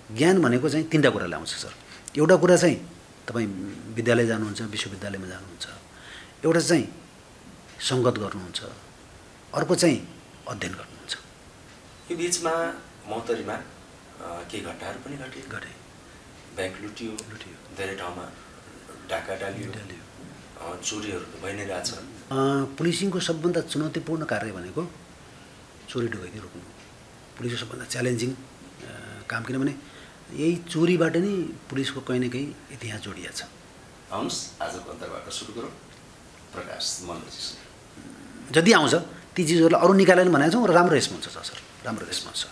ज्ञान भनेको चाहिँ तीनटा कुराले आउँछ सर। एउटा कुरा चाहिँ तपाईँ विद्यालय जानुहुन्छ, विश्वविद्यालयमा जानुहुन्छ, एउटा चाहिँ सङ्गत गर्नुहुन्छ, अर्को चाहिँ अध्ययन गर्नुहुन्छ। यो बिचमा महोत्तरीमा केही घटनाहरू पनि घटे। ब्याङ्क लुटियो, धेरै ठाउँमा डाका डालियो, चोरीहरू त भइ नै रहेछ। पुलिसिङको सबभन्दा चुनौतीपूर्ण कार्य भनेको चोरी डकैती रोक्नु। पुलिसको सबभन्दा च्यालेन्जिङ काम, किनभने यही चोरीबाट नै पुलिसको कहीँ न कहीँ इतिहास जोडिया छ। आउनुहोस् आजको अन्तर्वार्ता सुरु गरौँ। प्रकाश मल्लजी, जति आउँछ ती चिजहरूलाई अरू निकालेर भनेको छौँ र राम्रो रेस्पोन्स छ सर, राम्रो रेस्पोन्स छ।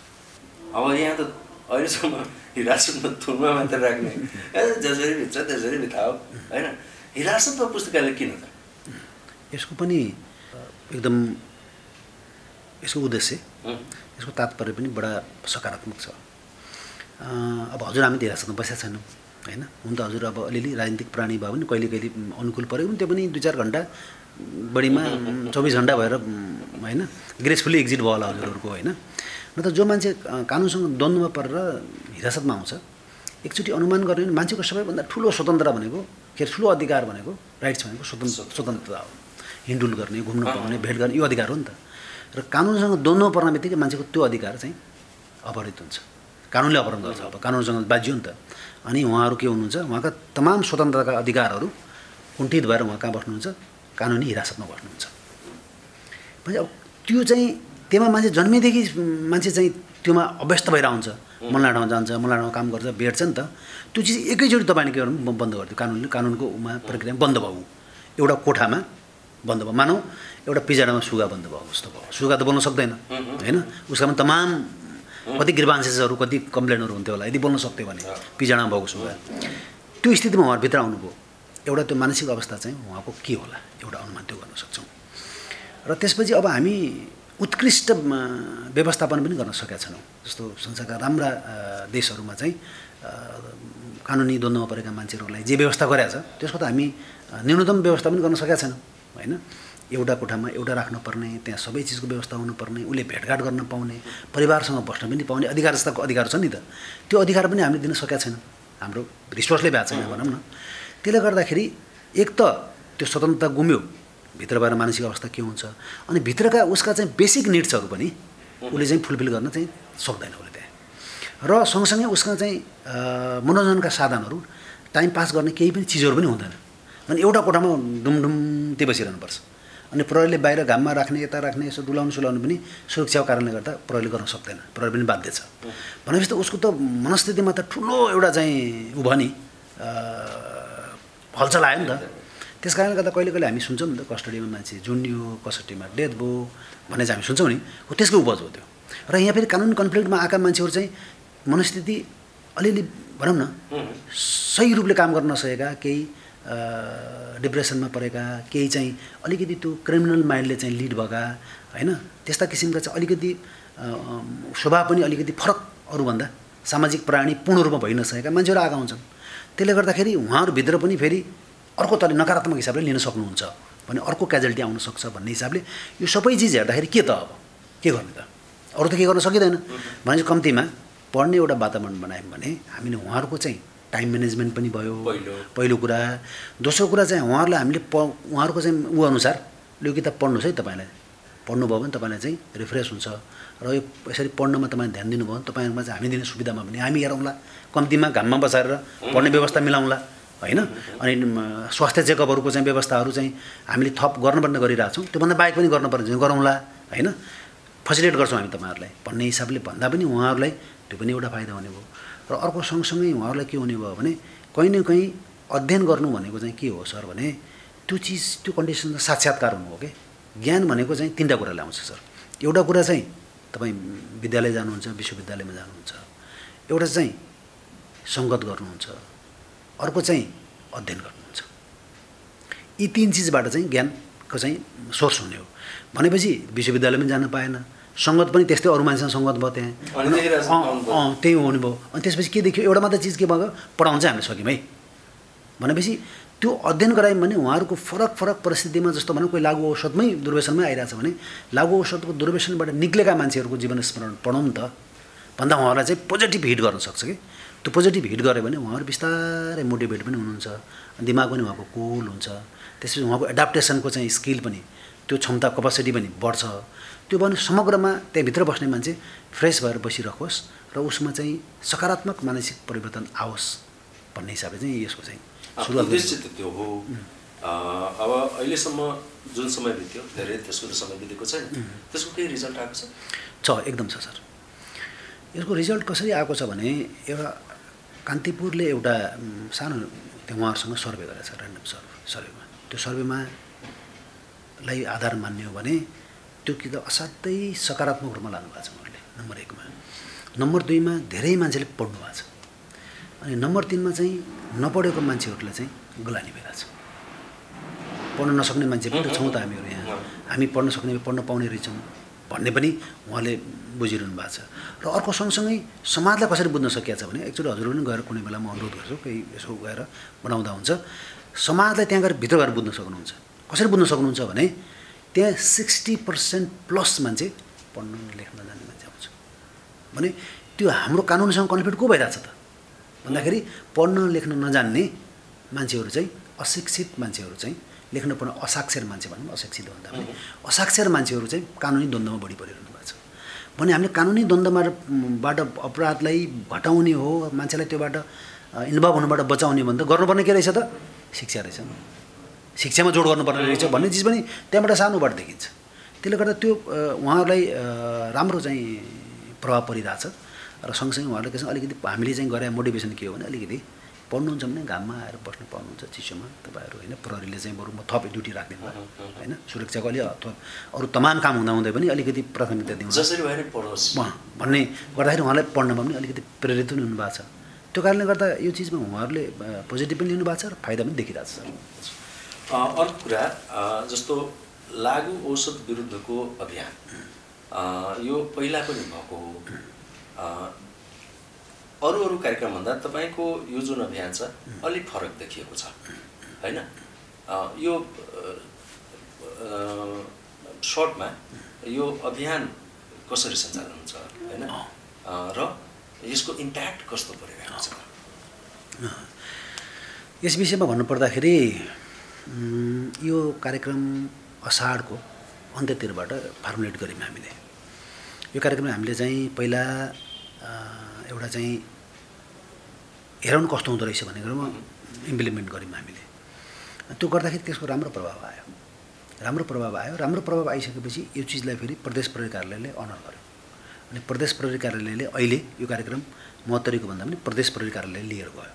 अब यहाँ त अहिलेसम्म हिरासतमा थुनमा मात्र राख्ने, जसरी भित्र त्यसरी भित्राओ होइन। हिरासतमा पुस्तकालय किन त? यसको पनि एकदम यसको उद्देश्य, यसको तात्पर्य पनि बडा सकारात्मक छ। अब हजुर हामी हिरासतमा बसेका छैनौँ होइन। हुन त हजुर अब अलिअलि राजनीतिक प्राणी भयो भने कहिले कहिले अनुकूल पऱ्यो भने त्यो पनि 2-4 घन्टा बढीमा 24 घन्टा भएर होइन ग्रेसफुल्ली एक्जिट भयो होला हजुरहरूको होइन। न त जो मान्छे कानुनसँग द्वन्द्वमा परेर हिरासतमा आउँछ, एकचोटि अनुमान गर्ने मान्छेको सबैभन्दा ठुलो स्वतन्त्रता भनेको के ठुलो अधिकार भनेको राइट्स भनेको स्वतन्त्रता हो। हिँडुल गर्ने, घुम्न पाउने, भेट गर्ने यो अधिकार हो नि त। र कानुनसँग द्वन्द्वमा पर्ने बित्तिकै मान्छेको त्यो अधिकार चाहिँ अपहरित हुन्छ, कानुनले अपहरण गर्छ। अब कानुनसँग बाजियो नि त। अनि उहाँहरू के हुनुहुन्छ, उहाँका तमाम स्वतन्त्रताका अधिकारहरू कुण्ठित भएर उहाँ कहाँ बस्नुहुन्छ, कानुनी हिरासतमा बस्नुहुन्छ। भने अब त्यो चाहिँ त्यसमा मान्छे जन्मेदेखि मान्छे चाहिँ त्योमा अभ्यस्त भएर आउँछ, मल्ला ठाउँ जान्छ, मल्ला ठाउँ काम गर्छ, भेट्छ नि त। त्यो चिज एकैचोटि तपाईँले के गर्नु बन्द गरिदियो, कानुनको उमा प्रक्रियामा बन्द भयो। एउटा कोठामा बन्द भयो, मानौ एउटा पिजाडामा सुगा बन्द भयो जस्तो भयो। सुगा त बोल्न सक्दैन होइन, उसका पनि तमाम कति ग्रिभान्सेसहरू कति कम्प्लेनहरू हुन्थ्यो होला यदि बोल्न सक्थ्यो भने। पिजाडामा भएको सुगा त्यो स्थितिमा उहाँभित्र आउनुभयो। एउटा त्यो मानसिक अवस्था चाहिँ उहाँको के होला एउटा अनुमान त्यो गर्न सक्छौँ। र त्यसपछि अब हामी उत्कृष्ट व्यवस्थापन पनि गर्न सकेका छैनौँ। जस्तो संसारका राम्रा देशहरूमा चाहिँ कानुनी द्वन्द्वमा परेका मान्छेहरूलाई जे व्यवस्था गरेका छ त्यसको त हामी न्यूनतम व्यवस्था पनि गर्न सकेका छैनौँ होइन। एउटा कोठामा एउटा राख्नुपर्ने, त्यहाँ सबै चिजको व्यवस्था हुनुपर्ने, उसले भेटघाट गर्न पाउने, परिवारसँग बस्न पनि पाउने अधिकार जस्ताको अधिकार छ नि त। त्यो अधिकार पनि हामीले दिन सकेका छैनौँ, हाम्रो रिसोर्सले भएको छैन भनौँ न। त्यसले गर्दाखेरि एक त त्यो स्वतन्त्रता गुम्यो, भित्रबाट मानसिक अवस्था के हुन्छ, अनि भित्रका उसका चाहिँ बेसिक निड्सहरू पनि उसले चाहिँ फुलफिल गर्न चाहिँ सक्दैन उसले त्यहाँ। र सँगसँगै उसका चाहिँ मनोरञ्जनका साधनहरू, टाइम पास गर्ने केही पनि चिजहरू पनि हुँदैन। अनि एउटा कोठामा डुमडुम्ती बसिरहनुपर्छ। अनि प्रहरीले बाहिर घाममा राख्ने, यता राख्ने, यसो डुलाउनु सुलाउनु पनि सुरक्षाको कारणले गर्दा प्रहरीले गर्न सक्दैन, प्रहरी पनि बाध्य छ। भनेपछि त उसको त मनस्थितिमा त ठुलो एउटा चाहिँ उ भयो नि, हलचल आयो नि त। त्यस कारणले गर्दा कहिले कहिले हामी सुन्छौँ नि त कस्टडीमा मान्छे जुनियो, कसटीमा डेथ भयो भन्ने चाहिँ हामी सुन्छौँ नि, हो त्यसको उपज हो त्यो। र यहाँ फेरि कानुन कन्फ्लिक्टमा आएका मान्छेहरू चाहिँ मनस्थिति अलिअलि भनौँ न सही रूपले काम गर्न नसकेका, केही डिप्रेसनमा परेका, केही चाहिँ अलिकति त्यो क्रिमिनल माइन्डले चाहिँ लिड भएका होइन, त्यस्ता किसिमका चाहिँ अलिकति स्वभाव पनि अलिकति फरक अरूभन्दा सामाजिक प्राणी पूर्ण रूपमा भइ नसकेका मान्छेहरू आएका हुन्छन्। त्यसले गर्दाखेरि उहाँहरूभित्र पनि फेरि अर्को तले नकारात्मक हिसाबले लिन सक्नुहुन्छ भने अर्को क्याजुअलिटी आउन सक्छ भन्ने हिसाबले यो सबै चिज हेर्दाखेरि के त अब के गर्ने त, अरू त के गर्न सकिँदैन। भने कम्तीमा पढ्ने एउटा वातावरण बनायौँ भने हामीले उहाँहरूको चाहिँ टाइम म्यानेजमेन्ट पनि भयो पहिलो कुरा। दोस्रो कुरा चाहिँ उहाँहरूलाई हामीले उहाँहरूको चाहिँ ऊ अनुसार यो किताब पढ्नुहोस् है, तपाईँलाई पढ्नुभयो भने तपाईँलाई चाहिँ रिफ्रेस हुन्छ। र यो यसरी पढ्नमा तपाईँले ध्यान दिनुभयो भने तपाईँहरूमा चाहिँ हामी दिने सुविधामा पनि हामी हेरौँला, कम्तीमा घाममा बसाएर पढ्ने व्यवस्था मिलाउँला होइन। अनि स्वास्थ्य चेकअपहरूको चाहिँ व्यवस्थाहरू चाहिँ हामीले थप गर्नुपर्ने गरिरहेछौँ, त्योभन्दा बाहेक पनि गर्नुपर्ने चाहिँ गरौँला होइन। फेसिलिटेट गर्छौँ हामी तपाईँहरूलाई भन्ने हिसाबले भन्दा पनि उहाँहरूलाई त्यो पनि एउटा फाइदा हुने भयो। र अर्को सँगसँगै उहाँहरूलाई के हुने भयो भने कहीँ न कहीँ अध्ययन गर्नु भनेको चाहिँ के हो सर भने त्यो चिज त्यो कन्डिसन साक्षात्कार हुनु हो कि। ज्ञान भनेको चाहिँ तीनटा कुराले आउँछ सर। एउटा कुरा चाहिँ तपाईँ विद्यालय जानुहुन्छ, विश्वविद्यालयमा जानुहुन्छ, एउटा चाहिँ सङ्गत गर्नुहुन्छ, अर्को चाहिँ अध्ययन गर्नुहुन्छ। यी तीन चिजबाट चाहिँ ज्ञानको चाहिँ सोर्स हुने हो। भनेपछि विश्वविद्यालयमा जान पाएन, सङ्गत पनि त्यस्तै अरू मान्छेसँग सङ्गत भयो त्यहाँ, त्यही हुने भयो। अनि त्यसपछि के देखियो, एउटा मात्र चिज के भयो, पढाउन चाहिँ हामीले सक्यौँ है। भनेपछि त्यो अध्ययन गरायौँ भने उहाँहरूको फरक फरक परिस्थितिमा जस्तो भनौँ कोही लागु औषधमै दुर्व्यसनमै आइरहेछ भने लागु औषधको दुर्व्यसनबाट निक्लेका मान्छेहरूको जीवन स्मरण पढौँ नि त। भन्दा उहाँहरूलाई चाहिँ पोजिटिभ हिट गर्न सक्छ कि त्यो पोजिटिभ हिट गऱ्यो भने उहाँहरू बिस्तारै मोटिभेट पनि हुनुहुन्छ, दिमाग पनि उहाँको कुल हुन्छ, त्यसपछि उहाँको एडाप्टेसनको चाहिँ स्किल पनि त्यो क्षमता कपेसिटी पनि बढ्छ। त्यो भने समग्रमा त्यहाँभित्र बस्ने मान्छे फ्रेस भएर बसिरहोस् र उसमा चाहिँ सकारात्मक मानसिक परिवर्तन आओस् भन्ने हिसाबले चाहिँ यसको चाहिँ सुरुवात उद्देश्य त त्यो हो। अब अहिलेसम्म जुन समय बित्यो धेरै त्यसको समय बितेको छैन, त्यसको केही रिजल्ट आएको छ? एकदम छ सर। यसको रिजल्ट कसरी आएको छ भने एउटा कान्तिपुरले एउटा सानो त्यो उहाँहरूसँग सर्वे गरेको छ, ऱ्यान्डम सर्वेमा। त्यो सर्वेमा लाई आधार मान्ने हो भने त्यो किताब असाध्यै सकारात्मक रूपमा लानुभएको छ उहाँहरूले नम्बर 1 मा। नम्बर 2 मा धेरै मान्छेले पढ्नु भएको छ, अनि नम्बर 3 मा चाहिँ नपढेको मान्छेहरूलाई चाहिँ गलानी भइरहेछ। पढ्न नसक्ने मान्छे पनि छौँ त हामीहरू यहाँ, हामी पढ्न सक्ने पढ्न पाउने रहेछौँ भन्ने पनि उहाँले बुझिरहनु भएको छ। र अर्को सँगसँगै समाजलाई कसरी बुझ्न सकिएको छ भने एक्चुअली हजुर पनि गएर कुनै बेला म अनुरोध गर्छु, केही यसो गएर बनाउँदा हुन्छ, समाजलाई त्यहाँ गएर भित्र गएर बुझ्न सक्नुहुन्छ। कसरी बुझ्न सक्नुहुन्छ भने त्यहाँ 60% प्लस मान्छे पढ्न लेख्न जान्ने मान्छे आउँछ भने त्यो हाम्रो कानुनसँग कन्फ्लिक्ट को भइरहेछ त भन्दाखेरि पढ्न लेख्न नजान्ने मान्छेहरू चाहिँ अशिक्षित मान्छेहरू चाहिँ लेख्न पढ्न असाक्षर मान्छे भनौँ, अशिक्षित भन्दा पनि असाक्षर मान्छेहरू चाहिँ कानुनी द्वन्द्वमा बढी परिरहनु भएको छ भने हामीले कानुनी द्वन्द्वबाट अपराधलाई घटाउने हो, मान्छेलाई त्योबाट इन्भल्भ हुनुबाट बचाउने भन्दा गर्नुपर्ने के रहेछ त शिक्षा रहेछ, शिक्षामा जोड गर्नुपर्ने रहेछ भन्ने चिज पनि त्यहाँबाट सानोबाट देखिन्छ। त्यसले गर्दा त्यो उहाँहरूलाई राम्रो चाहिँ प्रभाव परिरहेछ र सँगसँगै उहाँहरूले के छ अलिकति हामीले चाहिँ गरे मोटिभेसन के हो भने अलिकति पढ्नुहुन्छ भने घाममा आएर बस्न पाउनुहुन्छ चिसोमा तपाईँहरू होइन, प्रहरीले चाहिँ बरु म थप ड्युटी राख्दिनु भयो होइन, सुरक्षाको अलि अथवा अरू तमाम काम हुँदाहुँदै पनि अलिकति प्राथमिकता दिउँ जसरी भए पनि पढोस् भन्ने गर्दाखेरि उहाँलाई पढ्नमा पनि अलिकति प्रेरित पनि हुनुभएको छ। त्यो कारणले गर्दा यो चिजमा उहाँहरूले पोजिटिभ पनि लिनुभएको छ र फाइदा पनि देखिरहेको छ। अर्को कुरा जस्तो लागु औषध विरुद्धको अभियान यो पहिला पनि भएको हो, अरू कार्यक्रमभन्दा तपाईँको यो जुन अभियान छ अलिक फरक देखिएको छ होइन। यो सर्टमा यो अभियान कसरी सञ्चालन हुन्छ होइन र यसको इम्प्याक्ट कस्तो परिरहेको छ? यस विषयमा भन्नुपर्दाखेरि यो कार्यक्रम असाढको अन्त्यतिरबाट फर्मुलेट गऱ्यौँ हामीले। यो कार्यक्रम हामीले चाहिँ पहिला एउटा चाहिँ हेरौँ कस्तो हुँदो रहेछ भन्ने कुरामा इम्प्लिमेन्ट गऱ्यौँ हामीले। त्यो गर्दाखेरि त्यसको राम्रो प्रभाव आयो। राम्रो प्रभाव आइसकेपछि यो चिजलाई फेरि प्रदेश प्रहरी कार्यालयले अनर गर्यो अनि प्रदेश प्रहरी कार्यालयले अहिले यो कार्यक्रम महत्तरीको भन्दा पनि प्रदेश प्रहरी कार्यालयले लिएर गयो।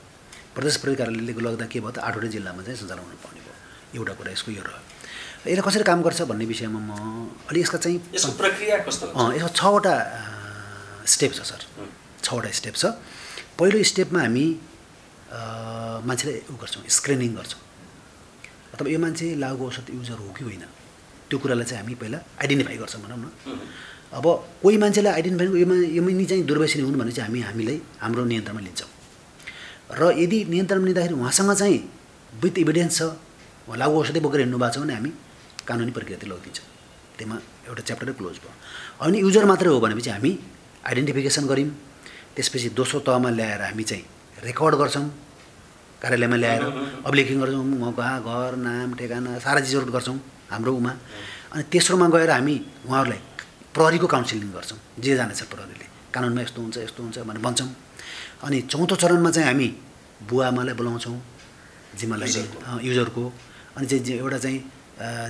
प्रदेश प्रहरी कार्यालयले लग्दा के भयो त 8वटै जिल्लामा चाहिँ सञ्चालन हुन पाउने भयो। एउटा कुरा यसको यो रह्यो। यसले कसरी काम गर्छ भन्ने विषयमा म अलि यसको चाहिँ यसको प्रक्रिया कस्तो हुन्छ? यसको 6वटा स्टेप छ सर, 6वटा स्टेप छ। पहिलो स्टेपमा हामी मान्छेलाई गर्छौँ, स्क्रिनिङ गर्छौँ अथवा यो मान्छे लागु औषध युजर हो कि होइन त्यो कुरालाई चाहिँ हामी पहिला आइडेन्टिफाई गर्छौँ भनौँ न। अब कोही मान्छेलाई आइडेन्टिफाई यो चाहिँ दुर्व्यसनी हुनु भने चाहिँ हामीलाई हाम्रो नियन्त्रणमा लिन्छौँ र यदि नियन्त्रणमा लिँदाखेरि उहाँसँग चाहिँ विथ इभिडेन्स छ, उहाँ लागु औषधै बोकेर हिँड्नु भएको छ भने हामी कानुनी प्रक्रियातिर लगिदिन्छौँ। त्यसमा एउटा च्याप्टरै क्लोज भयो। अनि युजर मात्रै हो भनेपछि हामी आइडेन्टिफिकेसन गऱ्यौँ, त्यसपछि दोस्रो तहमा ल्याएर हामी चाहिँ रेकर्ड गर्छौँ, कार्यालयमा ल्याएर अभिलेखन गर्छौँ, उहाँको घर नाम ठेगाना सारा चिजहरू गर्छौँ हाम्रो उमा। अनि तेस्रोमा गएर हामी उहाँहरूलाई प्रहरीको काउन्सिलिङ गर्छौँ, जे जानेछ प्रहरीले कानुनमा यस्तो हुन्छ भनेर भन्छौँ। अनि चौथो चरणमा चाहिँ हामी बुवा आमालाई बोलाउँछौँ, जिम्मा लगाइदिन्छौँ युजरको, अनि चाहिँ एउटा चाहिँ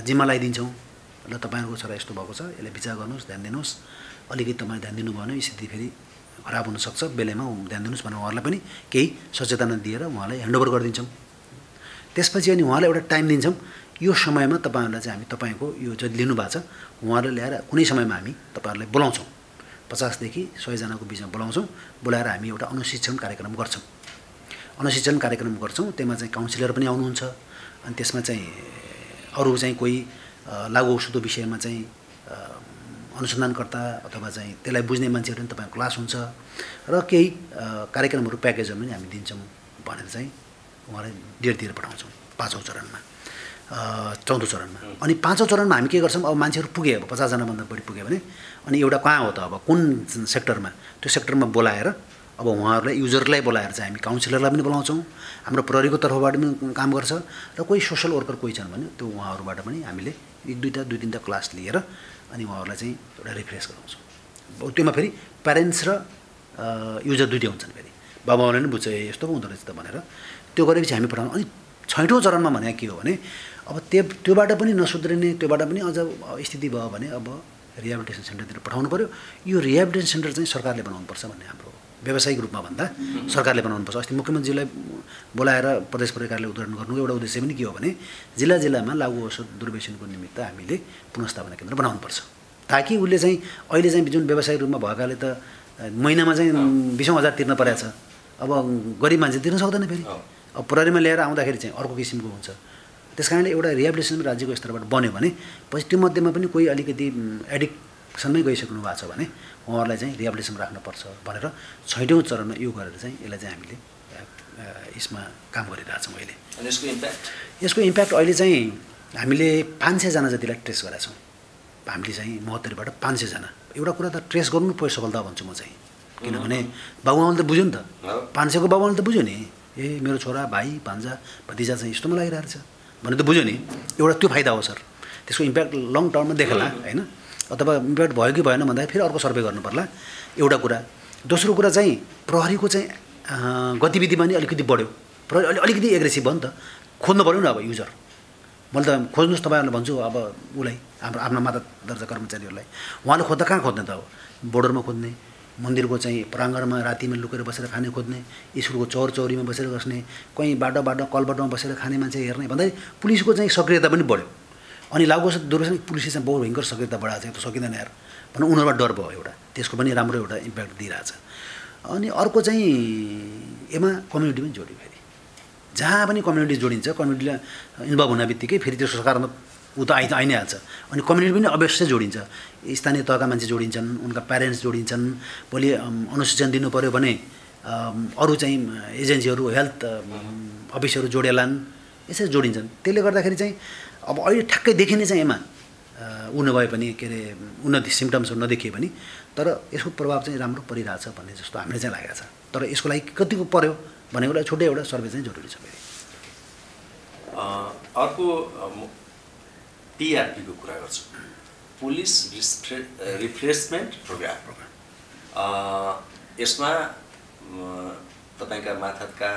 जिम्मा लगाइदिन्छौँ, ल तपाईँहरूको छोरा यस्तो भएको छ, यसलाई विचार गर्नुहोस्, ध्यान दिनुहोस्, अलिकति तपाईँ ध्यान दिनुभयो भने स्थिति फेरि खराब हुनसक्छ, बेलैमा ध्यान दिनुहोस् भनेर उहाँहरूलाई पनि केही सचेतना दिएर उहाँलाई ह्यान्डओभर गरिदिन्छौँ। त्यसपछि अनि उहाँलाई एउटा टाइम दिन्छौँ, यो समयमा तपाईँहरूलाई चाहिँ हामी तपाईँको यो जति लिनुभएको छ उहाँहरूले ल्याएर कुनै समयमा हामी तपाईँहरूलाई बोलाउँछौँ, 50 देखि 100 जनाको बिचमा बोलाउँछौँ, बोलाएर हामी एउटा अनुशिक्षण कार्यक्रम गर्छौँ। त्यसमा चाहिँ काउन्सिलर पनि आउनुहुन्छ, अनि त्यसमा चाहिँ अरू चाहिँ कोही लागु औषधको विषयमा चाहिँ अनुसन्धानकर्ता अथवा चाहिँ त्यसलाई बुझ्ने मान्छेहरू पनि तपाईँको क्लास हुन्छ र केही कार्यक्रमहरू प्याकेजहरू पनि हामी दिन्छौँ भनेर चाहिँ उहाँलाई डेट दिएर पठाउँछौँ 5औं चरणमा। चौथो चरणमा। अनि पाँचौँ चरणमा हामी के गर्छौँ, अब मान्छेहरू पुगे, अब 50जनाभन्दा बढी पुग्यो भने अनि एउटा कहाँ हो त, अब कुन सेक्टरमा, त्यो सेक्टरमा बोलाएर अब उहाँहरूलाई युजरलाई बोलाएर चाहिँ हामी काउन्सिलरलाई पनि बोलाउँछौँ, हाम्रो प्रहरीको तर्फबाट पनि काम गर्छ, र कोही सोसल वर्कर कोही छन् भने त्यो उहाँहरूबाट पनि हामीले दुई तिनवटा क्लास लिएर अनि उहाँहरूलाई चाहिँ एउटा रिफ्रेस गराउँछौँ। त्योमा फेरि प्यारेन्ट्स र युजर दुइटै हुन्छन्। फेरि बाबाआमाले पनि बुझ्छ यस्तो पो हुँदो रहेछ त भनेर त्यो गरेपछि हामी पठाउँछौँ। अनि 6औँ चरणमा भने के हो भने अब त्योबाट पनि नसुध्रिने, त्योबाट पनि अझ स्थिति भयो भने अब रिहेबिलिटेसन सेन्टरतिर पठाउनु पऱ्यो। यो रिहेबिलिटेसन सेन्टर चाहिँ सरकारले बनाउनुपर्छ भन्ने हाम्रो व्यावसायिक रूपमा भन्दा सरकारले बनाउनुपर्छ। अस्ति मुख्यमन्त्रीलाई बोलाएर प्रदेश प्रहरी कार्यालय उद्घाटन गर्नुको एउटा उद्देश्य पनि के हो भने जिल्लामा लागु औषध दुर्व्यसनको निमित्त हामीले पुनर्स्थापना केन्द्र बनाउनुपर्छ, ताकि उसले चाहिँ अहिले चाहिँ जुन व्यावसायिक रूपमा भएकाले त महिनामा चाहिँ 20,000 तिर्न परेको छ, अब गरिब मान्छे तिर्न सक्दैन। फेरि अब प्रहरीमा ल्याएर आउँदाखेरि चाहिँ अर्को किसिमको हुन्छ। त्यस कारणले एउटा रिहेबिलिटेसन राज्यको स्तरबाट बन्यो भने पछि त्यो मध्येमा पनि कोही अलिकति एडिक्सनमै गइसक्नु भएको छ भने उहाँहरूलाई चाहिँ रिहेबिलिटेसन राख्नुपर्छ भनेर 6औँ चरणमा यो गरेर चाहिँ यसलाई चाहिँ हामीले यसमा काम गरिरहेछौँ अहिले। अनि यसको इम्प्याक्ट अहिले चाहिँ हामीले 500जना जतिलाई ट्रेस गरेका छौँ। हामीले चाहिँ 72बाट 500जना। एउटा कुरा त ट्रेस गर्नु पऱ्यो सफलता भन्छु म चाहिँ, किनभने बाबुआमाले त बुझ्यो नि त, 500को बाबुआमाले त बुझ्यो नि, ए मेरो छोरा भाइ भान्जा भतिजा चाहिँ यस्तोमा लागिरहेको छ भने त बुझ्यो नि। एउटा त्यो फाइदा हो सर, त्यसको इम्प्याक्ट लङ टर्ममा देखेला होइन, अथवा इम्प्याक्ट भयो कि भएन भन्दाखेरि फेरि अर्को सर्वे गर्नु पर्ला, एउटा कुरा। दोस्रो कुरा चाहिँ प्रहरीको चाहिँ गतिविधि पनि अलिकति बढ्यो, प्रहरी अलिकति एग्रेसिभ भयो नि त, खोज्नु पऱ्यो नि अब युजर। मैले त खोज्नुहोस् तपाईँहरूले भन्छु अब उसलाई हाम्रो आफ्ना माता दर्जा कर्मचारीहरूलाई, उहाँले खोज्दा कहाँ खोज्ने त, अब बोर्डरमा खोज्ने, मन्दिरको चाहिँ प्राङ्गणमा रातिमा लुकेर बसेर खाने खोज्ने, स्कुलको चौरचौरीमा बसेर बस्ने, कहीँ बाटो कलबाटोमा बसेर खाने मान्छे हेर्ने भन्दाखेरि पुलिसको चाहिँ सक्रियता पनि बढ्यो। अनि लागु औषध दुर्व्यसन पुलिसले चाहिँ बहुत भयङ्कर सक्रियता बढाएको छ, त्यो सकिँदैन यार भन्नु उनीहरूमा डर भयो एउटा, त्यसको पनि राम्रो एउटा इम्प्याक्ट दिइरहेछ। अनि अर्को चाहिँ यसमा कम्युनिटी पनि जोड्यो। फेरि जहाँ पनि कम्युनिटी जोडिन्छ, कम्युनिटीलाई इन्भल्भ हुने बित्तिकै फेरि त्यो सकारात्मक ऊ त आइ नै हाल्छ। अनि कम्युनिटी पनि अवश्य जोडिन्छ, स्थानीय तहका मान्छे जोडिन्छन्, उनका प्यारेन्ट्स जोडिन्छन्। भोलि अनुसूचना दिनु पऱ्यो भने अरू चाहिँ एजेन्सीहरू हेल्थ अफिसहरू जोडेलान्, यसरी जोडिन्छन्। त्यसले गर्दाखेरि चाहिँ अब अहिले ठ्याक्कै देखिने चाहिँ यसमा ऊ नभए पनि के अरे उन्नति सिम्टम्सहरू नदेखिए पनि तर यसको प्रभाव चाहिँ राम्रो परिरहेछ भन्ने जस्तो हामीले चाहिँ लागेको छ। तर यसको लागि कतिको पर्यो भनेकोलाई छुट्टै एउटा सर्वे चाहिँ जरुरी छ। अर्को टिआरपीको कुरा गर्छु, पुलिस रिफ्रेसमेन्ट प्रोग्राम। यसमा तपाईँका माथका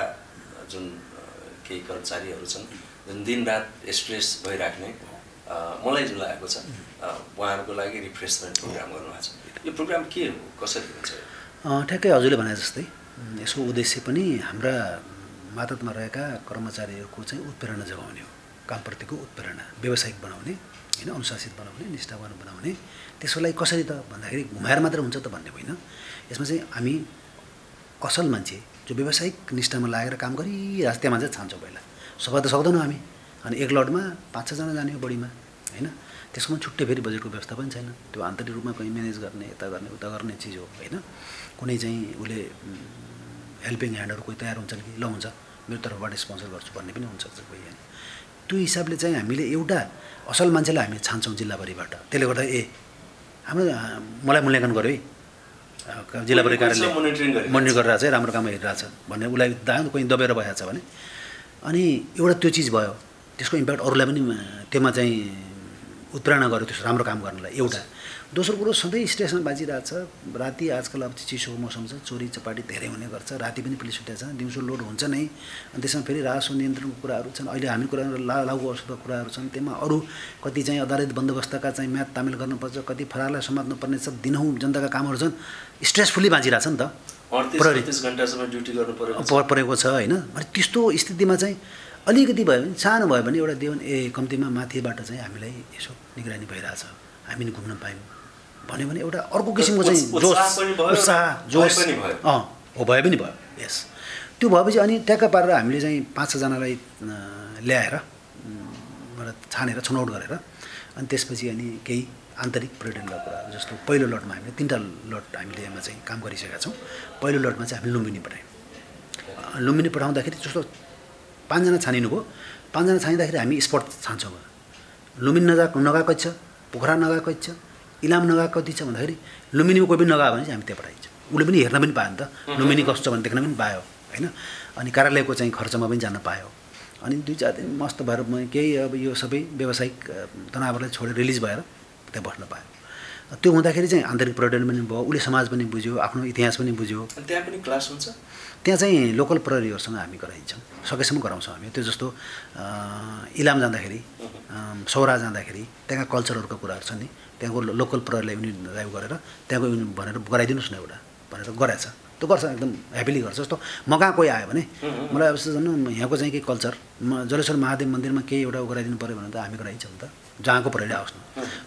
जुन केही कर्मचारीहरू छन् जुन दिनरात स्ट्रेस भइराख्ने, मलाई जुन लागेको छ उहाँहरूको लागि रिफ्रेसमेन्ट प्रोग्राम गर्नुभएको छ। यो प्रोग्राम के हो, कसरी हुन्छ? ठ्याक्कै हजुरले भने जस्तै यसको उद्देश्य पनि हाम्रा मातहतमा रहेका कर्मचारीहरूको चाहिँ उत्प्रेरणा जगाउने हो, कामप्रतिको उत्प्रेरणा, व्यावसायिक बनाउने होइन, अनुशासित बनाउने, निष्ठावान बनाउने। त्यसको लागि कसरी त भन्दाखेरि घुमाएर मात्र हुन्छ त भन्ने होइन। यसमा चाहिँ हामी असल मान्छे जो व्यावसायिक निष्ठामा लागेर काम गरिरहेको त्यो मान्छे छान्छौँ। पहिला सबै त सक्दैनौँ हामी, अनि एक लटमा 5-6जना जाने हो बढीमा होइन। त्यसमा छुट्टै फेरि बजेटको व्यवस्था पनि छैन, त्यो आन्तरिक रूपमा कहीँ म्यानेज गर्ने, यता गर्ने उता गर्ने चिज हो होइन। कुनै चाहिँ उसले हेल्पिङ ह्यान्डहरू कोही तयार हुन्छन् कि ल हुन्छ मेरो तर्फबाट स्पोन्सर गर्छु भन्ने पनि हुनसक्छ कोही होइन। त्यो हिसाबले चाहिँ हामीले एउटा असल मान्छेलाई हामी छान्छौँ जिल्लाभरिबाट। त्यसले गर्दा हाम्रो मलाई मूल्याङ्कन गर्यो है जिल्लाभरि कार्यालय मोनिटर गरिरहेको छ, राम्रो काम हेरिरहेछ भन्ने उसलाई कोही दबेर भइरहेको छ भने, अनि एउटा त्यो चिज भयो, त्यसको इम्प्याक्ट अरूलाई पनि त्योमा चाहिँ उत्प्रेरणा गर्यो त्यस्तो राम्रो काम गर्नलाई एउटा। दोस्रो कुरो सधैँ स्टेसन बाजिरहेछ, राति आजकल अब चिसोको मौसम छ, चोरी चपाटी धेरै हुने गर्छ, राति पनि पुलिस छुट्या छ, दिउँसो लोड हुन्छ नै। अनि त्यसमा फेरि राजस्व नियन्त्रणको कुराहरू छन्, अहिले हामी कुरा लागु औषधका कुराहरू छन्, त्यसमा अरू कति चाहिँ अदालत बन्दोबस्तका चाहिँ म्याद तामेल गर्नुपर्छ, कति फरारलाई समात्नु पर्ने छ, दिनहुँ जनताका कामहरू छन्, स्ट्रेसफुल्ली बाजिरहेछ नि त। 38 घण्टासम्म ड्युटी गर्नु परेको छ होइन। अनि त्यस्तो स्थितिमा चाहिँ अलिकति भयो भने सानो भयो भने एउटा देवन कम्तीमा माथिबाट चाहिँ हामीलाई यसो निगरानी भइरहेछ, हामी नि घुम्न पायौँ भन्यो भने एउटा अर्को किसिमको चाहिँ उत्साह जोस हो भए पनि भयो। यस त्यो भएपछि अनि ट्याक्क पारेर हामीले चाहिँ 5-6जनालाई ल्याएर छानेर छनौट गरेर अनि त्यसपछि अनि केही आन्तरिक पर्यटनका कुराहरू जस्तो पहिलो लटमा हामीले 3टा लट हामीले यसमा चाहिँ काम गरिसकेका छौँ। पहिलो लटमा चाहिँ हामीले लुम्बिनी पठायौँ। लुम्बिनी पठाउँदाखेरि जस्तो 5जना छानिनु भयो, 5जना छानिँदाखेरि हामी स्पट छान्छौँ। लुम्बिनी नगएको छ, पोखरा नगएको छ, इलाम नगएको कति छ भन्दाखेरि लुम्बिनीमा कोही पनि नगयो भने चाहिँ हामी त्यहाँ पठाइन्छ। उसले पनि हेर्न पनि पायो नि त, लुम्बिनी कस्तो छ भने देख्न पनि पायो होइन। अनि कार्यालयको चाहिँ खर्चमा पनि जान पायो। अनि 2-4 दिन मस्त भएर म केही अब यो सबै व्यावसायिक तनावलाई छोडेर रिलिज भएर त्यहाँ बस्न पायो। त्यो हुँदाखेरि चाहिँ आन्तरिक पर्यटन पनि भयो, उसले समाज पनि बुझ्यो, आफ्नो इतिहास पनि बुझ्यो। त्यहाँ पनि क्लास हुन्छ? त्यहाँ चाहिँ लोकल प्रहरीहरूसँग हामी गराइन्छौँ, सकेसम्म गराउँछौँ हामी। त्यो जस्तो इलाम जाँदाखेरि, सौरा जाँदाखेरि त्यहाँका कल्चरहरूको कुराहरू छ नि, त्यहाँको लोकल प्रहरीलाई उनी ड्राइभ गरेर त्यहाँको भनेर गराइदिनुहोस् न एउटा भनेर गराएछ। त्यो गर्छ, एकदम ह्याप्पिली गर्छ। जस्तो म कहाँ कोही आयो भने मलाई अब जान्नु यहाँको चाहिँ केही कल्चर जलेश्वर महादेव मन्दिरमा केही एउटा गराइदिनु पऱ्यो भने त हामी गराइन्छौँ नि त, जहाँको प्रहरी आओस् न।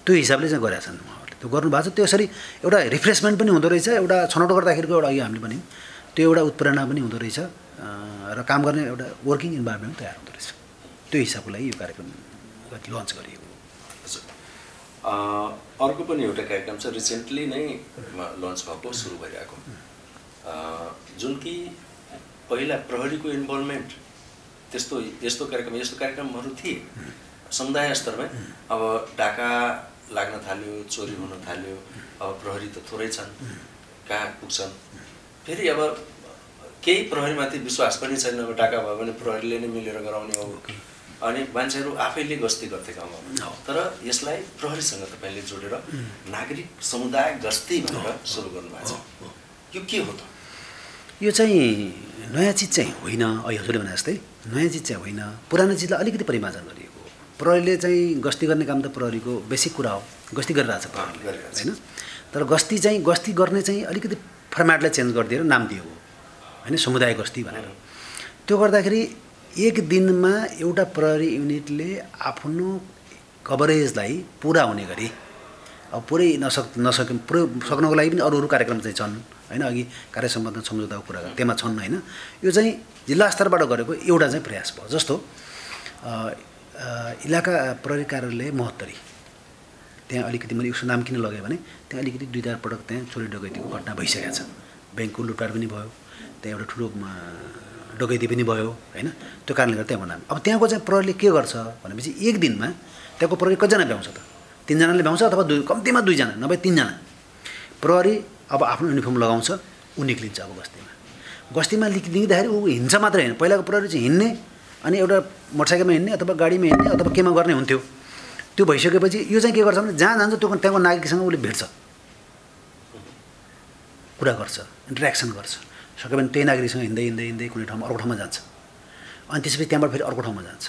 त्यो हिसाबले चाहिँ गरेका छन् उहाँहरूले, त्यो गर्नुभएको छ। त्यो यसरी एउटा रिफ्रेसमेन्ट पनि हुँदो रहेछ, एउटा छनौट गर्दाखेरिको एउटा अघि हामीले भन्यौँ त्यो एउटा उत्प्रेरणा पनि हुँदो रहेछ र काम गर्ने एउटा वर्किङ इन्भाइरोमेन्ट तयार हुँदो रहेछ। त्यो हिसाबको लागि यो कार्यक्रम लन्च गरिएको। अर्को पनि एउटा कार्यक्रम छ, रिसेन्टली नै लन्च भएको, सुरु भइरहेको, जुन कि पहिला प्रहरीको इन्भल्भमेन्ट यस्तो कार्यक्रमहरू थिए समुदाय स्तरमै। अब डाका लाग्न थाल्यो, चोरी हुन थाल्यो, अब प्रहरी त थोरै छन्, कहाँ पुग्छन्। फेरि अब केही प्रहरीमाथि विश्वास पनि छैन, अब डाका भयो भने प्रहरीले नै मिलेर गराउने हो, अनि मान्छेहरू आफैले गस्ती गर्थे गाउँमा। तर यसलाई प्रहरीसँग तपाईँले जोडेर नागरिक समुदाय गस्ती भनेर सुरु गर्नुभएको छ, यो के हो त? यो चाहिँ नयाँ चिज चाहिँ होइन, अहिले हजुरले भने जस्तै नयाँ चिज चाहिँ होइन, पुरानो चिजलाई अलिकति परिमार्जन गरिएको हो। प्रहरीले चाहिँ गस्ती गर्ने काम त प्रहरीको बेसिक कुरा हो, गस्ती गरिरहेछ प्रहरीले होइन। तर गस्ती गर्ने चाहिँ अलिकति फर्मेटलाई चेन्ज गरिदिएर नाम दिएको हो होइन, समुदाय गस्ती भनेर। त्यो गर्दाखेरि एक दिनमा एउटा प्रहरी युनिटले आफ्नो कभरेजलाई पुरा हुने गरी अब पुरै पुरै सक्नको लागि पनि अरू कार्यक्रम चाहिँ छन् होइन। अघि कार्य सम्बन्ध सम्झौताको कुरा त्यहाँ छन् होइन। यो चाहिँ जिल्ला स्तरबाट गरेको एउटा चाहिँ प्रयास भयो। जस्तो इलाका प्रहरी कार्यालय महोत्तरी, त्यहाँ अलिकति मैले उसको नाम किन लगेँ भने त्यहाँ अलिकति 2-4 पटक त्यहाँ चोरी डकैतीको घटना भइसकेको छ। ब्याङ्कको लुटपाट पनि भयो, त्यहाँ एउटा ठुलो डकैती पनि भयो होइन। त्यो कारणले गर्दा त्यहाँको नाम। अब त्यहाँको चाहिँ प्रहरीले के गर्छ भनेपछि एक दिनमा त्यहाँको प्रहरी कतिजना भ्याउँछ त? 3 जनाले भ्याउँछ अथवा कम्तीमा 2 जना नभए 3 जना प्रहरी अब आफ्नो युनिफर्म लगाउँछ, ऊ निक्लिन्छ। अब गस्तीमा निक्लिँदाखेरि ऊ हिँड्छ मात्रै होइन, पहिलाको प्रहरी चाहिँ हिँड्ने अनि एउटा मोटरसाइकलमा हिँड्ने अथवा गाडीमा हिँड्ने अथवा केमा गर्ने हुन्थ्यो। त्यो भइसकेपछि यो चाहिँ के गर्छ भने जहाँ जान्छ त्यो त्यहाँको नागरिकसँग उसले भेट्छ, कुरा गर्छ, इन्टरेक्सन गर्छ। सक्यो भने त्यही नागरिकसँग हिँड्दै हिँड्दै हिँड्दै कुनै ठाउँमा अर्को ठाउँमा जान्छ, अनि त्यसपछि त्यहाँबाट फेरि अर्को ठाउँमा जान्छ,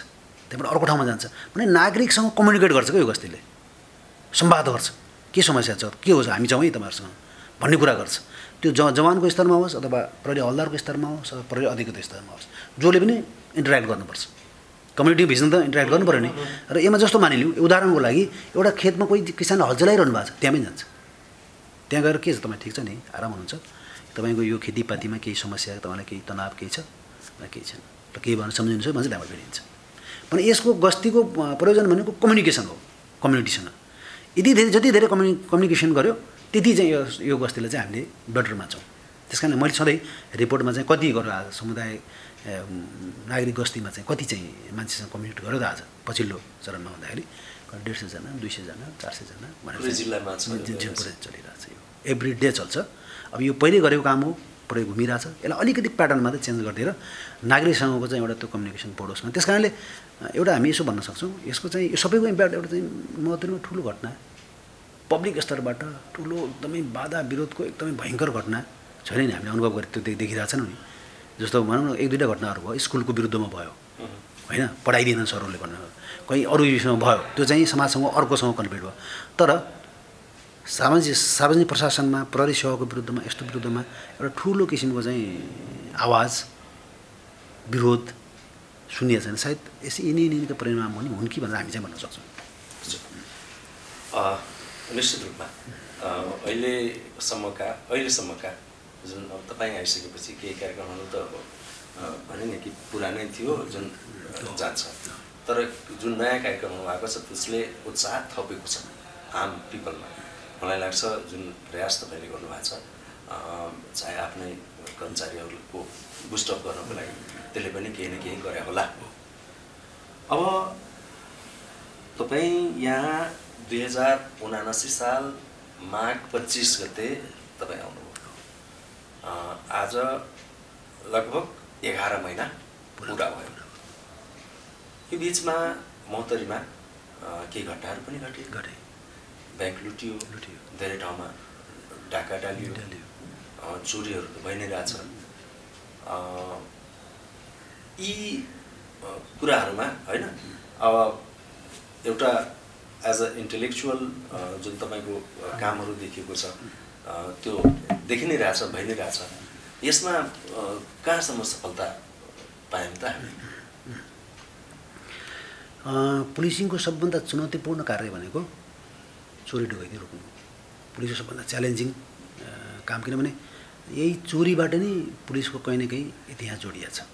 त्यहाँबाट अर्को ठाउँमा जान्छ भने नागरिकसँग कम्युनिकेट गर्छ क्या यो गस्तीले, संवाद गर्छ। के समस्या छ, के हो, हामी जाउँ है तपाईँहरूसँग भन्ने कुरा गर्छ। त्यो जवानको स्तरमा होस् अथवा प्रहरी हल्दारको स्तरमा होस् अथवा प्रहरी अधिकृत स्तरमा होस्, जसले पनि इन्टरेक्ट गर्नुपर्छ। कम्युनिटी भिजन त इन्टरेक्ट गर्नु पऱ्यो नि। र यसमा जस्तो मानिलिउँ उदाहरणको लागि एउटा खेतमा कोही किसान हल चलाइरहनु भएको छ, त्यहाँ पनि जान्छ। त्यहाँ गएर के छ, तपाईँ ठिक छ नि, आराम हुनुहुन्छ, तपाईँको यो खेतीपातीमा केही समस्या, तपाईँलाई केही तनाव केही छ केही छैन र केही भनेर सम्झिनुहोस् भन्छ, त्यहाँबाट फेरि हिँड्छ। भने यसको गस्तीको प्रयोजन भनेको कम्युनिकेसन हो कम्युनिटीसँग। जति धेरै कम्युनिकेसन गर्यो त्यति चाहिँ यो गस्तीलाई चाहिँ हामीले बेटर मान्छौँ। त्यस कारण मैले सधैँ रिपोर्टमा चाहिँ कति गरेर आज समुदाय नागरिक गस्तीमा चाहिँ कति चाहिँ मान्छेसँग कम्युनिकेट गर्यो त आज पछिल्लो चरणमा भन्दाखेरि 150 जना 200 जना 400 जना भनेर जिल्लामा पुरै चलिरहेछ। यो एभ्री डे चल्छ। अब यो पहिले गरेको काम हो, पुरै घुमिरहेछ। यसलाई अलिकति प्याटर्नमा चाहिँ चेन्ज गरिदिएर नागरिकसँगको चाहिँ एउटा त्यो कम्युनिकेसन बढोस् न। त्यस कारणले एउटा हामी यसो भन्न सक्छौँ, यसको चाहिँ यो सबैको इम्प्याक्ट एउटा चाहिँ महत्त्वपूर्ण ठुलो घटना, पब्लिक स्तरबाट ठुलो एकदमै बाधा विरोधको एकदमै भयङ्कर घटना छैन नि, हामीले अनुभव गरेर त्यो देखिरहेछौँ नि। जस्तो भनौँ न 1-2टा घटनाहरू भयो, स्कुलको विरुद्धमा भयो होइन, पढाइदिएन सरहरूले भन्नु, कहीँ अरू विषयमा भयो, त्यो चाहिँ समाजसँग अर्कोसँग कन्फ्लिक्ट भयो। तर सार्वजनिक प्रशासनमा प्रहरी सेवाको विरुद्धमा यस्तो विरुद्धमा एउटा ठुलो किसिमको चाहिँ आवाज विरोध सुनिएको छैन। सायद यसै यिनीका परिणाम हुन् कि भनेर हामी चाहिँ भन्न सक्छौँ। निश्चित रूपमा अहिलेसम्मका जुन अब तपाईँ आइसकेपछि केही कार्यक्रमहरू त अब भने नि कि पुरानै थियो जुन जान्छ, तर जुन नयाँ कार्यक्रमहरू आएको छ त्यसले उत्साह थपेको छ आम पिपलमा। मलाई लाग्छ जुन प्रयास तपाईँले गर्नुभएको छ, चाहे आफ्नै कर्मचारीहरूको बुस्टअप गर्नको लागि, त्यसले पनि केही न केही गरे होला। अब तपाईँ यहाँ 2079 साल माघ 25 गते तपाईँ आउनुभयो। आज लगभग 11 महिना पुरा भयो। यो बिचमा महोत्तरीमा केही घटनाहरू पनि घटे। ब्याङ्क लुटियो, धेरै ठाउँमा डाका डालियो, चोरीहरू त भइ नै रहेछ। यी कुराहरूमा होइन अब एउटा एज अ इन्टेलेक्चुअल जुन तपाईँको कामहरू देखिएको छ त्यो देखि नै रहेछ, भइ नै रहेछ। यसमा कहाँसम्म सफलता पायौँ त हामी? पुलिसिङको सबभन्दा चुनौतीपूर्ण कार्य भनेको चोरी डकैती रोक्नु। पुलिसको सबभन्दा च्यालेन्जिङ काम, किनभने यही चोरीबाट नै पुलिसको कहीँ न कहीँ इतिहास जोडिया छ।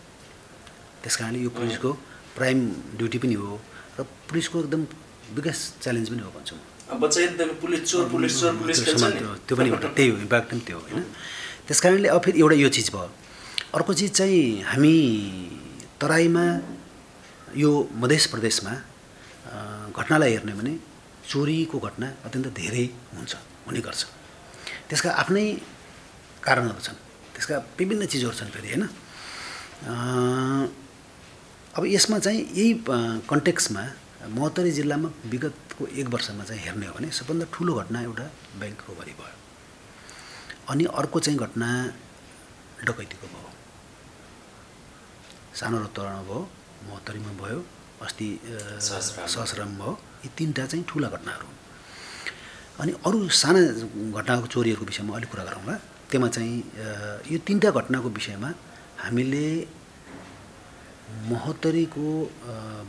त्यस कारणले यो पुलिसको प्राइम ड्युटी पनि हो र पुलिसको एकदम बिगेस्ट च्यालेन्ज पनि हो भन्छु म। पुलिस त्यो पनि एउटा त्यही हो, इम्प्याक्ट पनि त्यो हो होइन। त्यस कारणले अब फेरि एउटा यो चिज भयो। अर्को चिज चाहिँ हामी तराईमा यो मध्य प्रदेशमा घटनालाई हेर्ने भने चोरीको घटना अत्यन्त धेरै हुने गर्छ। त्यसका आफ्नै कारणहरू छन्, त्यसका विभिन्न चिजहरू छन् फेरि होइन। अब यसमा चाहिँ यही कन्टेक्स्टमा महोत्तरी जिल्लामा विगतको 1 वर्षमा चाहिँ हेर्ने हो भने सबभन्दा ठुलो घटना एउटा ब्याङ्क रोबरी भयो। अनि अर्को चाहिँ घटना डकैतीको भयो। सानो रत्तरमा भयो, महोत्तरीमा भयो, अस्ति सहस्राम भयो। यी 3टा चाहिँ ठुला घटनाहरू हुन्। अनि अरू साना घटनाको चोरीहरूको विषयमा अलिक कुरा गरौँला। त्यसमा चाहिँ यो 3टा घटनाको विषयमा हामीले महोत्तरीको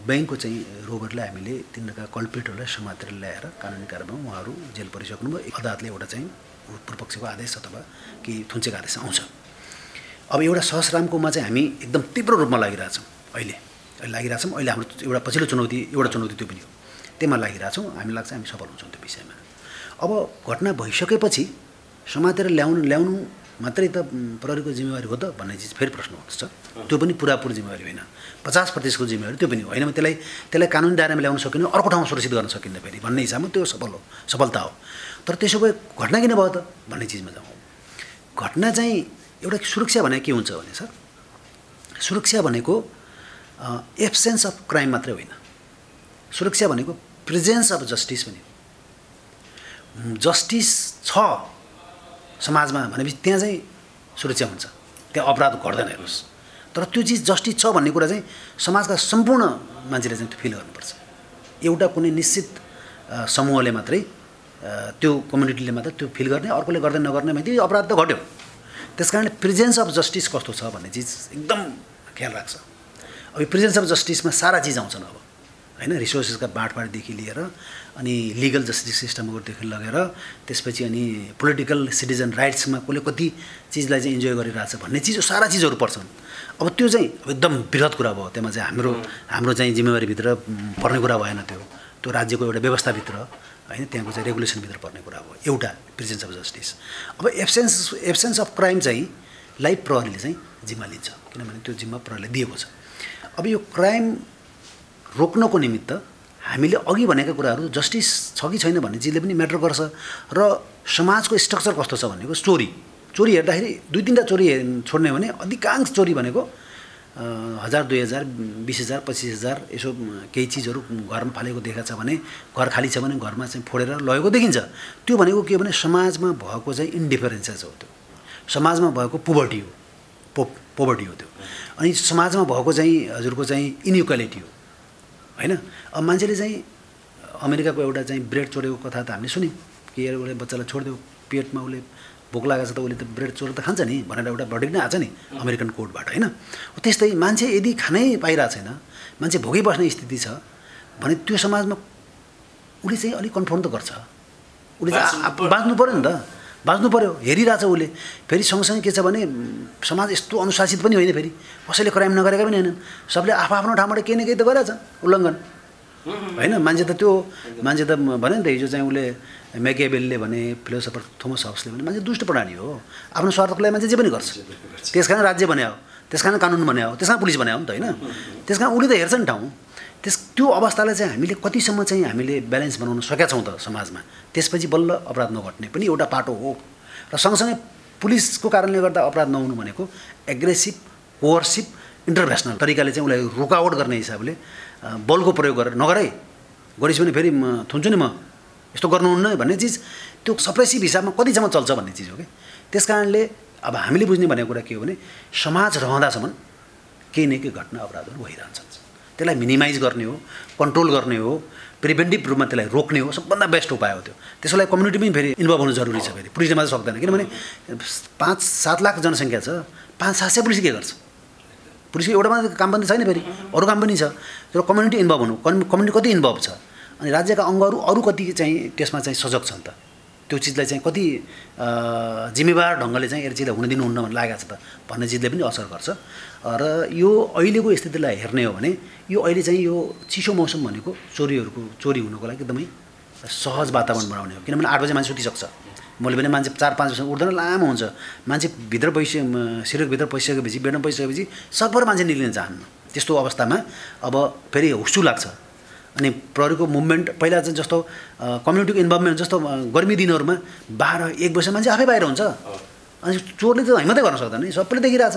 ब्याङ्कको चाहिँ रोबरलाई हामीले तिनका कल्प्रिटहरूलाई समातेर ल्याएर कानुनी कारबाहीमा उहाँहरू जेल परिसक्नुभयो। अदालतले एउटा चाहिँ पूर्वपक्षको आदेश अथवा केही थुन्चेको आदेश आउँछ। अब एउटा सहस्रामकोमा चाहिँ हामी एकदम तीव्र रूपमा लागिरहेछौँ अहिले लागिरहेछौँ। अहिले हाम्रो एउटा पछिल्लो चुनौती त्यो पनि हो। त्यसमा लागिरहेछौँ। हामी लाग्छ हामी सफल हुन्छौँ त्यो विषयमा। अब घटना भइसकेपछि समातेर ल्याउनु मात्रै त प्रहरीको जिम्मेवारी हो त भन्ने चिज फेरि प्रश्न उठ्छ। त्यो पनि पुरापुर जिम्मेवारी होइन, 50% को जिम्मेवारी त्यो पनि होइन। त्यसलाई कानुनी दायरामा ल्याउन सकिन्न, अर्को ठाउँमा सुरक्षित गर्न सकिन्न फेरि भन्ने हिसाबमा त्यो सफलता हो। तर त्यसो भए घटना किन भयो त भन्ने चिजमा जाउँ। घटना चाहिँ एउटा सुरक्षा भनेको के हुन्छ भने सर, सुरक्षा भनेको एब्सेन्स अफ क्राइम मात्रै होइन। सुरक्षा भनेको प्रेजेन्स अफ जस्टिस पनि हो। जस्टिस छ समाजमा भनेपछि त्यहाँ चाहिँ सुरक्षा हुन्छ, त्यहाँ अपराध घट्दैन हेर्नुहोस्। तर त्यो चिज जस्टिस छ भन्ने कुरा चाहिँ समाजका सम्पूर्ण मान्छेले चाहिँ फिल गर्नुपर्छ। एउटा कुनै निश्चित समूहले मात्रै त्यो कम्युनिटीले मात्रै त्यो फिल गर्ने, अर्कोले गर्दै नगर्ने भने त्यो अपराध त घट्यो। त्यस कारणले प्रेजेन्स अफ जस्टिस कस्तो छ भन्ने चिज एकदम ख्याल राख्छ। अब यो प्रेजेन्स अफ जस्टिसमा सारा चिज आउँछन् अब होइन, रिसोर्सेसका बाँडफाँडदेखि लिएर अनि लिगल जस्टिस सिस्टमहरूदेखि लगेर त्यसपछि अनि पोलिटिकल सिटिजन राइट्समा कसले कति चिजलाई चाहिँ इन्जोय गरिरहेछ भन्ने चिज सारा चिजहरू पर्छन्। अब त्यो चाहिँ एकदम बृहत कुरा भयो। त्यसमा चाहिँ हाम्रो चाहिँ जिम्मेवारीभित्र पर्ने कुरा भएन। त्यो राज्यको एउटा व्यवस्थाभित्र होइन, त्यहाँको चाहिँ रेगुलेसनभित्र पर्ने कुरा हो एउटा प्रेजेन्स अफ जस्टिस। अब एब्सेन्स अफ क्राइम चाहिँ लाइफ प्रहरीले चाहिँ जिम्मा लिन्छ, किनभने त्यो जिम्मा प्रहरीले दिएको छ। अब यो क्राइम रोक्नको निमित्त हामीले अघि भनेका कुराहरू जस्टिस छ कि छैन भन्ने चिजले पनि म्याटर गर्छ। र समाजको स्ट्रक्चर कस्तो छ भनेको चोरी हेर्दाखेरि 2-3टा चोरी छोड्ने भने अधिकांश चोरी भनेको 1000, 2000, 20000, 25000 यसो केही चिजहरू घरमा फालेको देखाएको छ भने, घर खाली छ भने घरमा चाहिँ फोडेर लगेको देखिन्छ। त्यो भनेको के भने समाजमा भएको चाहिँ इन्डिफरेन्सेस हो। त्यो समाजमा भएको पोभर्टी हो त्यो। अनि समाजमा भएको चाहिँ हजुरको चाहिँ इनइक्वालिटी हो होइन। अब मान्छेले चाहिँ अमेरिकाको एउटा चाहिँ ब्रेड चोरेको कथा त हामीले सुन्यौँ कि एउटा बच्चालाई छोडिदियो, पेटमा उसले भोक लागेको छ त उसले त ब्रेड चोरेर त खान्छ नि भनेर एउटा भर्डिक्ट नै आएको छ नि अमेरिकन कोर्टबाट होइन। त्यस्तै मान्छे यदि खानै पाइरहेको छैन, मान्छे भोकै बस्ने स्थिति छ भने त्यो समाजमा उसले चाहिँ अलिक कन्फर्म त गर्छ। उसले चाहिँ बाँच्नु पऱ्यो नि त, बाँच्नु पऱ्यो, हेरिरहेछ उसले। फेरि सँगसँगै के छ भने समाज यस्तो अनुशासित पनि होइन, फेरि कसैले क्राइम नगरेका पनि होइनन्, सबले आफ्नो ठाउँबाट केही न केही त गरेछ उल्लङ्घन होइन। मान्छे त भने नि त हिजो चाहिँ उसले म्याकियाभेलीले भने, फिलोसफर थोमस हब्सले भने मान्छे दुष्ट प्राणी हो, आफ्नो स्वार्थको लागि मान्छे जे पनि गर्छ। त्यस कारण राज्य बनायो, त्यस कारण कानुन बनायो, त्यस कारण पुलिस बनायो नि त होइन। त्यस कारण उसले त हेर्छ नि ठाउँ। त्यो अवस्थालाई चाहिँ हामीले कतिसम्म चाहिँ हामीले ब्यालेन्स बनाउन सकेका छौँ त समाजमा, त्यसपछि बल्ल अपराध नघट्ने पनि एउटा पाटो हो। र सँगसँगै पुलिसको कारणले गर्दा अपराध नहुनु भनेको एग्रेसिभ, कोअर्सिभ, इन्टरभेसनल तरिकाले चाहिँ उसलाई रोकावट गर्ने हिसाबले बलको प्रयोग गरेर नगर है, गरिस् भने फेरि थुन्छु नि म, यस्तो गर्नुहुन्न भन्ने चिज, त्यो सप्रेसिभ हिसाबमा कतिसम्म चल्छ भन्ने चिज हो कि। त्यस कारणले अब हामीले बुझ्ने भनेको कुरा के हो भने समाज रहँदासम्म केही न केही घटना अपराधहरू भइरहन्छन्। त्यसलाई मिनिमाइज गर्ने हो, कन्ट्रोल गर्ने हो, प्रिभेन्टिभ रूपमा त्यसलाई रोक्ने हो, सबभन्दा बेस्ट उपाय हो त्यो। त्यसको लागि कम्युनिटी पनि फेरि इन्भल्भ हुनु जरुरी छ। फेरि पुलिसले मात्रै सक्दैन, किनभने 5-7 लाख जनसङ्ख्या छ, 500-700 पुलिस के गर्छ? पुलिसको एउटा मात्रै काम पनि छैन, फेरि अरू काम पनि छ। तर कम्युनिटी इन्भल्भ हुनु, कम्युनिटी कति इन्भल्भ छ, अनि राज्यका अङ्गहरू अरू कति चाहिँ त्यसमा चाहिँ सजग छन् त, त्यो चिजलाई चाहिँ कति जिम्मेवार ढङ्गले चाहिँ यसलाई हुन दिनुहुन्न भन्ने लागेको छ त भन्ने चिजले पनि असर गर्छ। र यो अहिलेको स्थितिलाई हेर्ने हो भने यो अहिले चाहिँ यो चिसो मौसम भनेको चोरी हुनुको लागि एकदमै सहज वातावरण बनाउने हो। किनभने 8 बजे मान्छे सुतिसक्छ, मैले भने मान्छे 4-5 बजीसम्म उठ्दैन, लामो हुन्छ, मान्छे भित्र सिरकभित्र पसिसकेपछि, बेडमा पसिसकेपछि सकभर मान्छे निक्लिन चाहन्न। त्यस्तो अवस्थामा अब फेरि हुस्सु लाग्छ। अनि प्रहरीको मुभमेन्ट पहिला चाहिँ जस्तो कम्युनिटीको इन्भल्भमेन्ट जस्तो गर्मी दिनहरूमा 12-1 बजे मान्छे आफै बाहिर हुन्छ, अनि चोरले त हिम्मतै गर्न सक्दैन नि, सबैले देखिरहेछ।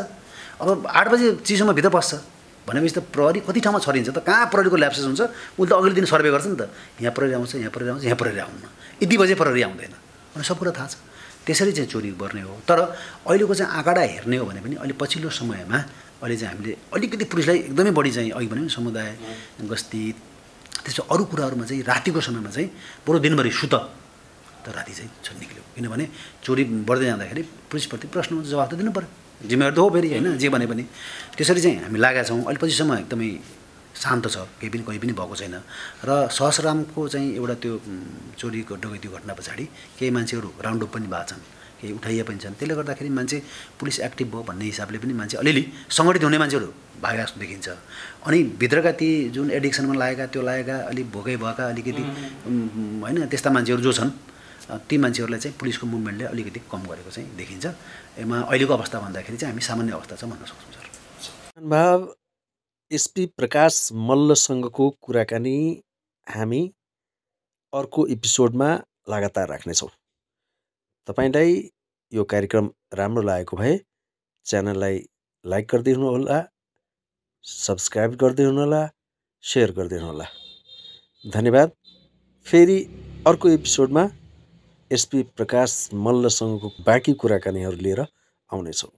अब 8 बजे चिसोमा भित्र पस्छ भनेपछि त प्रहरी कति ठाउँमा छरिन्छ त, कहाँ प्रहरीको ल्याप्सेस हुन्छ, उसले त अघिल्लो दिन सर्वे गर्छ नि त, यहाँ प्रहरी आउँछ, यहाँ प्रहरी आउँछ, यहाँ प्रहरी आउन्न, यति बजे प्रहरी आउँदैन, अनि सब कुरा थाहा छ। त्यसरी चाहिँ चोरी गर्ने हो। तर अहिलेको चाहिँ आँकडा हेर्ने हो भने पनि अहिले पछिल्लो समयमा अहिले चाहिँ हामीले अलिकति पुलिसलाई एकदमै बढी चाहिँ अघि भने समुदाय गस्ती त्यसो अरू कुराहरूमा चाहिँ रातिको समयमा चाहिँ बरु दिनभरि सुत, तर राति चाहिँ निक्ल्यो। किनभने चोरी बढ्दै जाँदाखेरि पुलिसप्रति प्रश्न जवाफ त दिनु पऱ्यो, जिम्मेवार त हो फेरि होइन, जे भने पनि। त्यसरी चाहिँ हामी लागेका छौँ। अहिले पछिसम्म एकदमै शान्त छ, कहीँ पनि भएको छैन। र सहस्रामको चाहिँ एउटा त्यो चोरी डकैती घटना पछाडि केही मान्छेहरू राउन्ड अप पनि भएको छन्, केही उठाइए पनि छन्। त्यसले गर्दाखेरि मान्छे पुलिस एक्टिभ भयो भन्ने हिसाबले पनि मान्छे अलिअलि सङ्गठित हुने मान्छेहरू भागा जस्तो देखिन्छ। अनि भित्रका ती जुन एडिक्सनमा लागेका अलिक भोकै भएका अलिकति होइन त्यस्ता मान्छेहरू जो छन्, ती मान्छेहरूलाई चाहिँ पुलिसको मुभमेन्टले अलिकति कम गरेको चाहिँ देखिन्छ। यसमा अहिलेको अवस्था भन्दाखेरि चाहिँ हामी सामान्य अवस्था छ भन्न सक्छौँ सर। भाव एसपी प्रकाश मल्लसँगको कुराकानी हामी अर्को एपिसोडमा लगातार राख्नेछौँ। तपाईलाई यो कार्यक्रम राम्रो लागेको भए च्यानललाई लाइक गरिदिनुहोला, सब्सक्राइब गरिदिनुहोला, सेयर गरिदिनुहोला। धन्यवाद। फेरि अर्को एपिसोडमा एसपी प्रकाश मल्लसँगको बाँकी कुराकानीहरू लिएर आउनेछौँ।